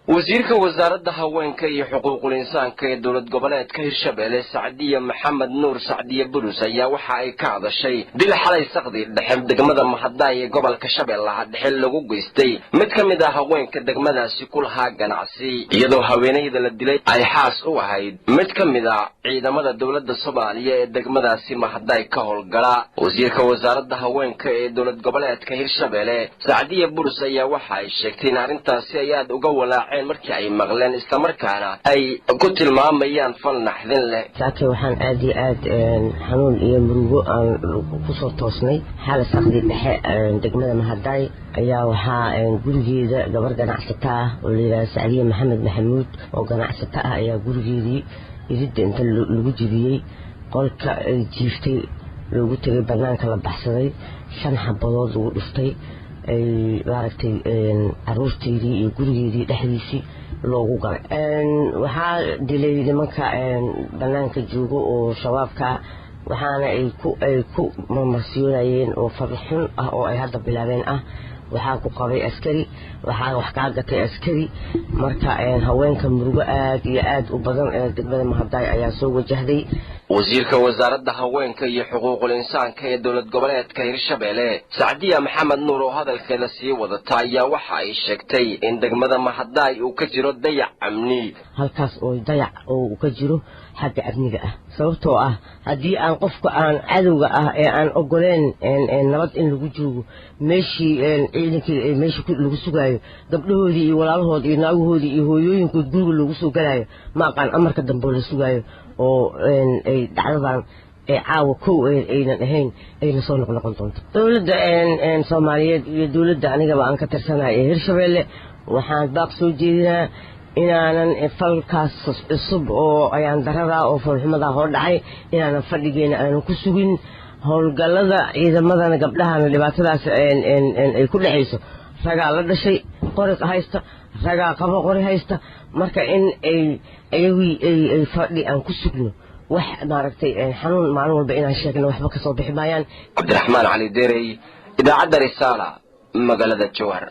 Wasiirka Wasaaradda Haweenka iyo Xuquuqul Insaanka ee Dowlad Goboleedka Hirshabelle, Sacdiya Maxamed Nuur, Sacdiye Burus, ayaa waxa ay ka hadashay dil xalay saqdii dhexe degmada Mahadaay ee gobolka Shabeellaha Dhexe lagu geystay mid ka mid ah haweenka degmadaasi ku lahaa ganacsi, iyadoo haweenayda la dilay ay xaas u ahayd mid ka mid ah ciidamada dowladda Soomaaliya ee degmadaasi Mahadaay ka howlgala. Wasiirka Wasaaradda Haweenka ee Dowlad Goboleedka Hirshabelle, Sacdiya Burus, ayaa waxa ay sheegtay in arrintaasi ay aada uga walaaceen markii ay maqleen, islamarkaana ay ku tilmaamayaan fal naxdin leh. Saakay waxaan aad iyo aad xanuun iyo murugo aan kusoo toosnay. Xalay saqdii dhexe degmada Mahadaay ayaa waxaa gurigeeda gabar ganacsato ah oo la yidhahda Sacdiye Maxamed Maxamuud oo ganacsato ah ayaa gurigeedii iridda inta lagu jibiyey, qolka ay jiiftay loogu tegay, banaanka la baxsaday, shan xabadood lagu dhuftay, ay maaragtay caruurteydii iyo gurigeedii dhexdiisii loogu galay. Waxaa dilay nimanka banaanka joogo oo Shabaabka, waxaana ay ku marmarsiyoonayeen oo fadxun ah oo ay hadda bilaabeen ah waxaa ku qabay askari, waxaa wax kaa gatay askari. Marka haweenka murugo aad iyo aad u badan ee degmada Mahadaay ayaa soo wajahday. Wasiirka Wasaaradda Haweenka iyo Xuquuqul Insaanka ee Dowlad Goboleedka Hirshabelle, Sacdiya Maxamed Nuur, oo hadalkeeda sii wadata ayaa waxa ay sheegtay in degmada Mahadaay uu ka jiro dayac amni. Halkaas oo dayac oo uu ka jiro xagga amniga ah, sababtoo ah haddii aan qofka aan cadowga ah ee aan ogoleen nabad in lagu joogo, meeshii ciidankii meeshii lagu sugaayo, gabdhahoodii iyo walaalahood iyo naagahoodii iyo hooyooyinkood guriga loogu soo galaayo, ma aqaan amarka dambe oo la sugaayo oo ay dhacdadan ee caawa kow aynan ahayn ayna soo noqnoqon doonto. Dowladda Soomaaliyeed iyo dowladda anigaba aan ka tirsanahay ee Hirshabeelle waxaan baaq soo jeedinaa inaanan falkaas cusub oo ayaan darada oo foolxumadaa hoo dhacay inaanan fadhigeena aanan ku sugin howlgallada ciidamadana. Gabdhahana dhibaatadaas ay ku dhexayso, ragaa la dhashay qori haysta, ragaa qabo qori haysta. Marka in ay ayagii ay fadhi aan ku sugno wax maaragtay xanuun maalin walba inaan sheegno waxba kasoo bixi maayaan. Cabdiraxmaan Cali Derey, Idaacadda Risaala, magaalada Jowhar.